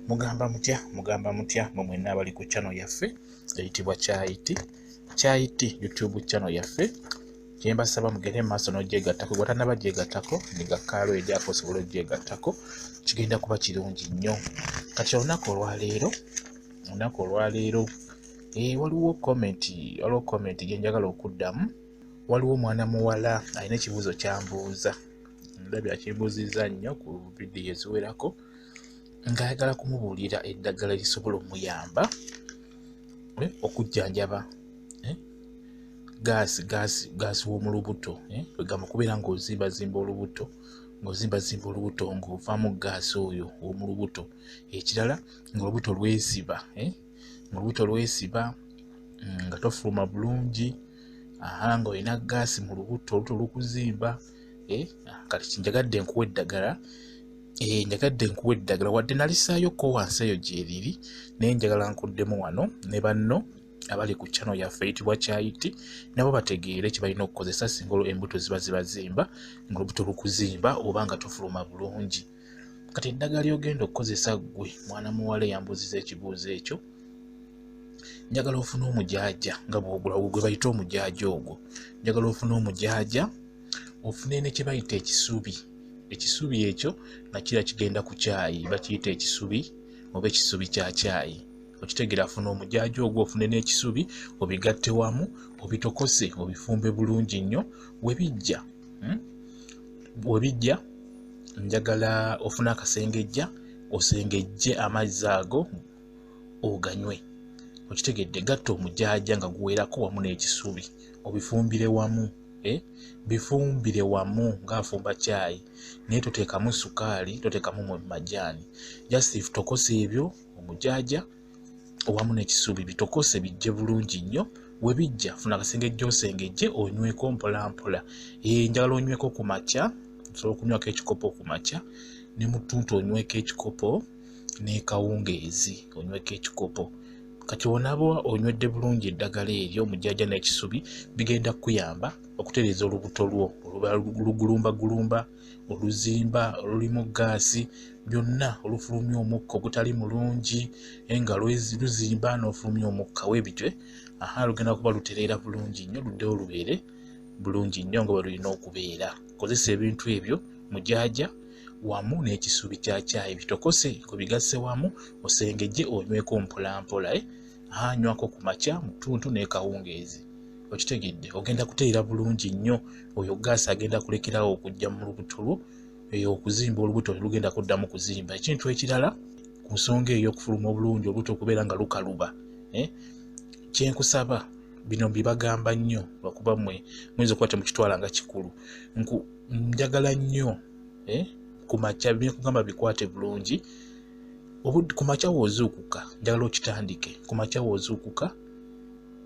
Mugamba mutya, mugamba mutya mwe mwenna abali ku channel yaffe eyitibwa Kyayi Kyayi YouTube channel yaffe. Kyembasaba mugende mu maaso n'ogyegattako, gwe gyegattako nyiga kaalo ejako osobola ogyegattako, kigenda kuba kirungi nnyo. Kati olunaku olwaleero, olunaku olwaleero waliwo comment, waliwo comment gye njagala okuddamu. Waliwo omwana muwala alina ekibuuzo kyambuuza, ndabye akimbuuzizza nnyo ku vidiyo eziwerako, ng'ayagala kumubuulira eddagala erisobola omuyamba okujjanjaba gaasi w'omu lubuto, kwegamba kubeera ng'ozimbazimba olubuto, ng'ozimbazimba olubuto ng'ovaamu gaasi oyo ow'omu lubuto. Ekirala ng'olubuto lwesiba, ng'olubuto lwesiba nga tofuluma bulungi, ng'olina gaasi mu lubuto, olubuto lukuzimba. Kati njagadde nkuwa eddagala, njagadde nkuwa eddagala, wadde nalisaayo ko wansi eyo gyeriri, naye njagala nkuddemu wano ne banno abali ku channel yaffe eyitibwa Kyayi nabo bategeere kye balina okukozesa singa embuto ziba zibazimba, ng'olubuto lukuzimba oba nga tofuluma bulungi. Kati eddagala ly'ogenda okukozesa ggwe mwana muwala eyambuuziza ekibuuzo ekyo, njagala ofune omujaaja nga bw'ogula gwe bayita omujaaja ogwo, njagala ofune omujaaja, ofune ne kye bayita ekisubi. Ekisubi ekyo nga kira kigenda ku kyayi, bakiyita ekisubi oba ekisubi kya kyayi. Okitegeera? Afuna omujaaja ogwo, ofune n'ekisubi, obigatte wamu, obitokose, obifumbe bulungi nnyo. Webijja, webijja njagala ofune akasengejja, osengejje amazzi ago oganywe. Okitegedde? Gatta omujaaja nga guwerako wamu n'ekisubi, obifumbire wamu, bifumbire wamu ng'afumba kyayi, naye toteekamu sukaali, toteekamu majaani, just tokose ebyo omujaaja wamu n'ekisubi, bitokose bijje bulungi nnyo. Webijja funa akasengejja osengejje, onyweko mpola mpola. Njagala onyweko ku makya, osobola okunywako ekikopo ku makya, ne mu ttuntu onyweko ekikopo, n'ekawungeezi onyweko ekikopo. Kati onaaba onywedde bulungi eddagala eryo omujaaja n'ekisubi, bigenda kukuyamba okutereeza olubuto lwo oluba lugulumbagulumba, oluzimba, olulimu gaasi, byonna, olufulumya omukka ogutali mulungi, nga luzimba n'ofulumya omukka weebityo, lugenda kuba lutereera bulungi nnyo, luddewo lubeere bulungi nnyo nga bwe lulina okubeera. Kozesa ebintu ebyo, mujaaja wamu n'ekisubi kya kyayi, bitokose obigasse wamu, osengejje, onyweko mpola mpola. Nywako ku makya, mu ttuntu n'ekawungeezi. Okitegedde? Ogenda kutereera bulungi nnyo, oyo gaasi agenda kulekerawo okujja mu lubuto lwo, okuzimba olubuto lugenda kuddamu kuzimba. Ekintu ekirala ku nsonga eyo okufuluma obulungi, olubuto okubeera nga lukaluba, kyenkusaba, bino mbibagamba nnyo lwakuba mmwe muyinza okuba temukitwala nga kikulu, njagala nnyo ku makya byenkugamba bikwate bulungi. Ku makya w'ozuukuka, njagala okitandike ku makya w'ozuukuka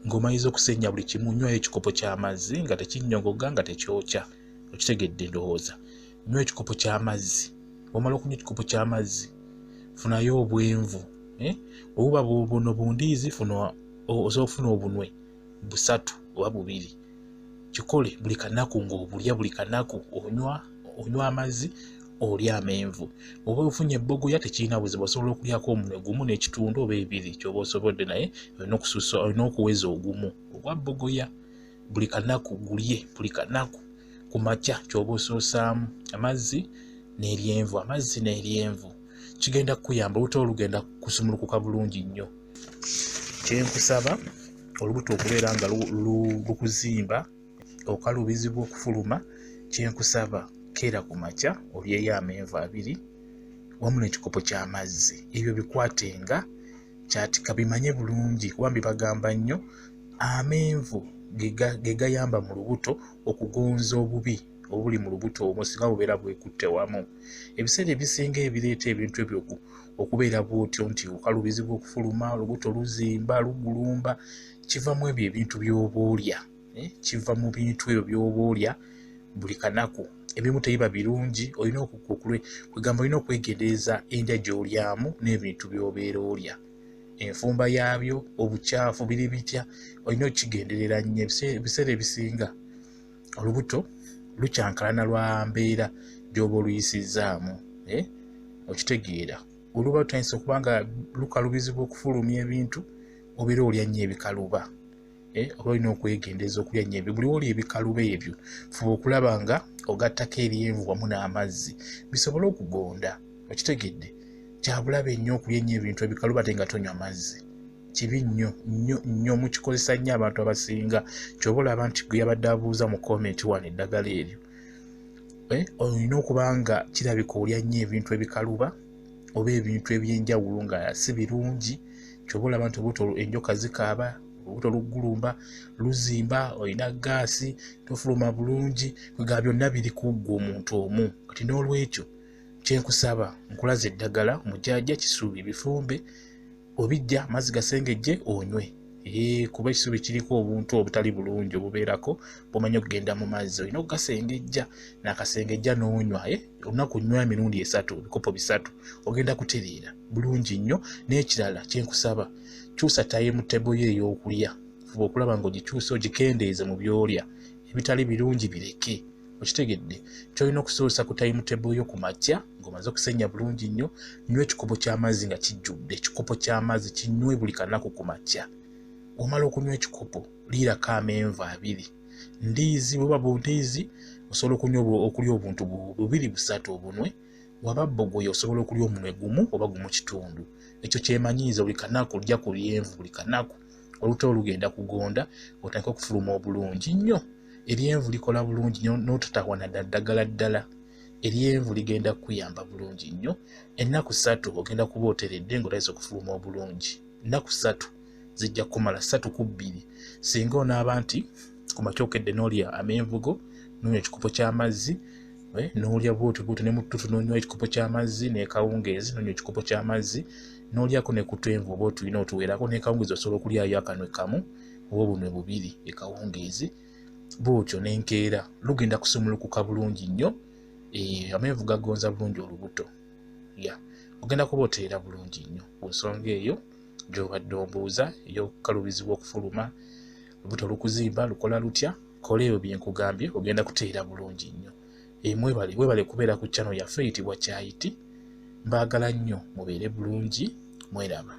ng'omaliriza okusenya buli kimu, nywayo ekikopo ky'amazzi nga tekinnyogoga, nga tekyokya. Okitegedde? Ndowooza nywa ekikopo ky'amazzi. Bw'omala okunywa ekikopo ky'amazzi, funayo obwenvu, obuba buno bundiizi, funa, osobola okufuna obunwe busatu oba bubiri. Kikole buli kanaku ng'obulya, buli kanaku onywa amazzi, olya amenvu. Oba ofunye ebbogoya tekirina buzibu, osobola okulyako omunwe gumu n'ekitundu oba ebiri, kyoba osobodde, naye olina okususa, olina okuweza ogumu ogwa bbogoya buli kanaku, gulye buli kanaku ku makya. Kyoba osoosaamu amazzi n'eryenvu, amazzi n'eryenvu, kigenda kukuyamba olubuto olugenda kusumulukuka bulungi nnyo. Kyenkusaba, olubuto okubeera nga lukuzimba, okalubizibwa okufuluma, kyenkusaba keera ku makya olyeyo amenvu abiri wamu n'ekikopo ky'amazzi. Ebyo bikwatenga kyatika, bimanye bulungi, kuba mbibagamba nnyo. Amenvu ge gayamba mu lubuto okugonza obubi obuli mu lubuto omwo singa bubeera bwekutte wamu. Ebiseera ebisinga ebireeta ebintu ebyo okubeera bwotyo nti okalubizibwa okufuluma, olubuto luzimba, lugulumba, kiva mu ebyo ebintu by'oba olya, kiva mu bintu ebyo by'oba olya buli kanaku. Ebimu tebiba birungi, olina kwegamba olina okwegendereza endya gy'olyamu n'ebintu by'obeera olya, enfumba yaabyo, obukyafu biri bitya, olina okukigenderera nnyo. Ebiseera ebisinga olubuto lukyankalana lwa mbeera gy'oba oluyisizzaamu. Okitegeera? Oluba lutandise okuba nga lukalubizibwa okufulumya ebintu, obeera olya nnyo ebikaluba. Oba olina okwegendereza okulya nnyo ebyo. Buli w'olya ebikaluba ebyo, fuba okulaba nga ogattako eryenvu wamu n'amazzi bisobole okugonda. Okitegedde? Kyabulabe nnyo okulya ennyo ebintu ebikaluba ate nga tonywa mazzi. Kibi nnyo nnyo nnyo, mukikozesa nnyo abantu abasinga. Ky'oba olaba nti gwe yabadde abuuza mu comment wano eddagala eryo. Olina okuba nga kirabika olya nnyo ebintu ebikaluba oba ebintu eby'enjawulo nga si birungi. Ky'oba olaba nti olubuto enjoka zikaaba, olubuto luggulumba, luzimba, olina gaasi, tofuluma bulungi, kwegamba byonna biri ku ggwe omuntu omu. Kati n'olwekyo kyenkusaba, nkulaze eddagala mujaaja kisubi bifumbe, obijja amazzi gasengejje onywe. Kuba ekisubi kiriko obuntu obutali bulungi obubeerako bw'omanyi okugenda mu mazzi, olina okugasengejja n'akasengejja n'onywa. Olunaku nnywa emirundi 3, ebikopo 3, ogenda kutereera bulungi nnyo. N'ekirala kyenkusaba, kyusa timetable yo ey'okulya. Fuba okulaba ng'ogikyusa, ogikendeeze mu by'olya, ebitali birungi bireke. Okitegedde? Ky'olina okusoosa ku timetable yo ku makya ng'omaze okusenya bulungi nnyo, nywa ekikopo ky'amazzi nga kijjudde. Ekikopo ky'amazzi kinywe buli kanaku ku makya. Omala okunywa ekikopo, liirako amenvu 2. Ndiizi bw'oba bundiizi, osobola okunywa okulya obuntu 2 3 obunwe. Waba bbogoya osobola okulya omunwe 1 oba 1.5. Ekyo kyemanyiiza buli kanaku, lya ku lyenvu buli kanaku. Olubuto olugenda kugonda, otandike okufuluma obulungi nnyo. Eryenvu likola bulungi nnyo n'ototahwana ddagala ddala. Eryenvu ligenda kukuyamba bulungi nnyo. Ennaku 3 ogenda kuba oteredde ng'otandise okufuluma obulungi. Ennaku 3 zijja kukumala, 3 ku 2. Singa onaaba nti ku makya okedde n'olya amenvu go, n'onywa ekikopo ky'amazzi, n'olya bw'otyo bw'otyo ne mu ttutu n'onywa ekikopo ky'amazzi, n'ekawungeezi n'onywa ekikopo ky'amazzi, n'olyako ne ku twenvu oba otulina otuwerako, n'ekawungeezi osobola okulyayo akanwe kamu oba obunwe 2 ekawungeezi. Bw'otyo n'enkeera lugenda kusumulukuka bulungi nnyo. Amenvu gagonza bulungi olubuto. Ogenda kuba oteera bulungi nnyo ku nsonga eyo gy'obadde ombuuza ey'okukalubizibwa okufuluma, olubuto lukuzimba lukola lutya. Kola ebyo bye nkugambye, ogenda kuteera bulungi nnyo. Mwebale, mwebale kubeera ku channel yaffe eyitibwa Kyayiti. Mbaagala nnyo, mubeere bulungi, mweraba.